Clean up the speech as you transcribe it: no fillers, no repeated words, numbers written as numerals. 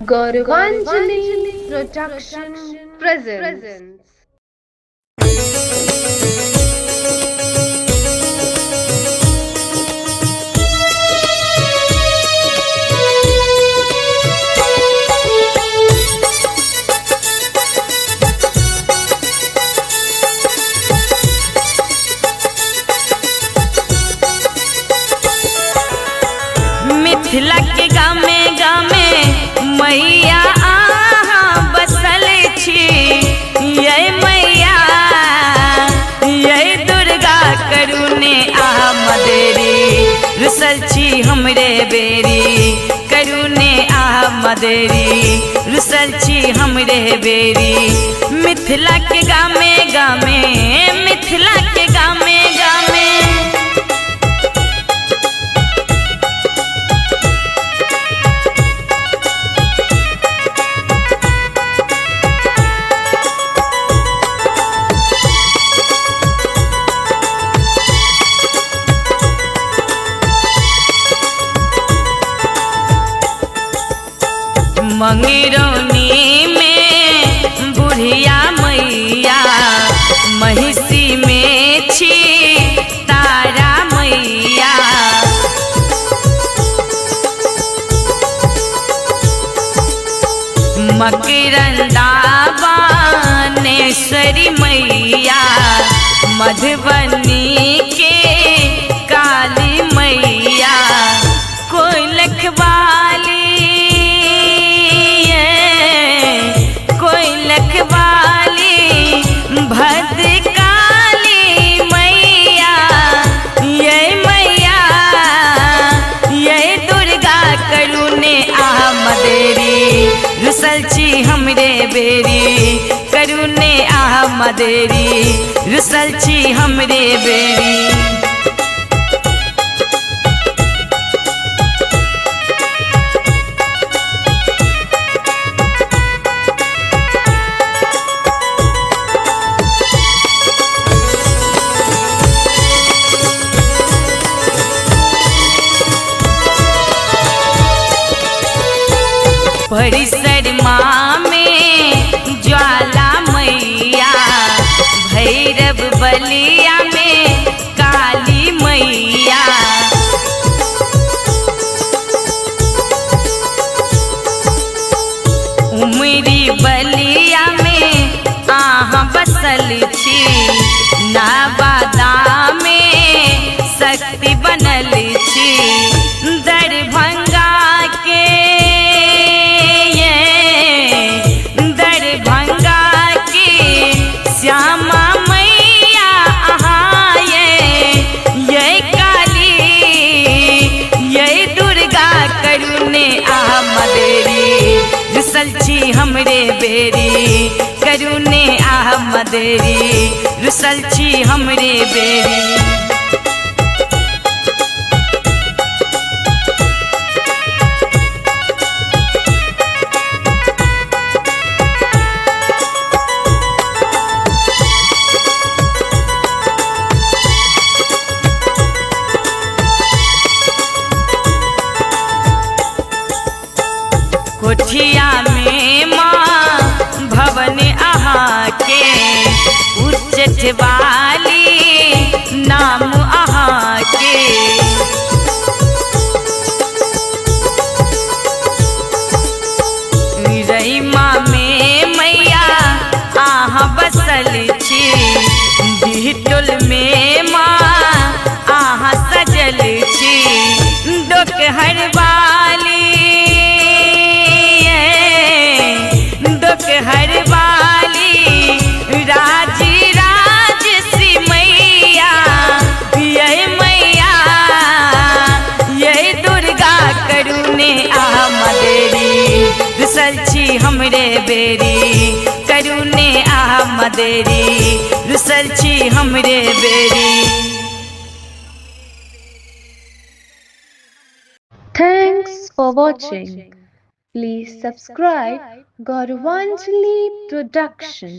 Gauravanjali Production presents. Mithila के गामे गामे मैया अहाँ बसल छी, ये मैया ये दुर्गा करुणे आ मदेरी, रुसल छी हमरे बेरी, करुणे आ मदेरी, रुसल छी हमरे बेरी। मिथिला के गामे गामे, मिथिला के गामे गामे। मंगरौनी में बुढ़िया मैया, महिषी में छी तारा मैया। मकरंदा बानेश्वरी मैया, मधुबनी के काली मैया। कोइलख वाली, कोइलख वाली भद्रकाली मैया, ये मैया ये दुर्गा करुणे आ मदेरी, रुसल छी हमरे बेरी, करुणे आ मदेरी, रुसल छी हमरे बेरी। परिसरमा में ज्वाला मैया, भैरव बलिया में काली मैया। उमरी बलिया में आहाँ बसल छी, नवादा में शक्ति बनल छी। दरभंगा के, दरभंगा के श्यामा मैया अहाँ ये काली ये दुर्गा करुणे आ मदेरी, रुसल छी हमरे बेरी, करुणे आ मदेरी, रुसल छी हमरे बेरी। कोठिया में माँ भवन अहाँ के, उच्चठ वाली नाम अहाँ के। रैमा में मैया अहाँ बसल छी, बिहटोल में माँ अहाँ सजल छी। दोकहर वाली, दोकहर वाली राजी राज सी मैया, ये मैया ये दुर्गा करुणे आ मदेरी, रुसल छी हमरे बेरी, करुणे आ मदेरी, रुसल छी हमरे बेरी। Thanks for watching. Please subscribe Gauravanjali Production.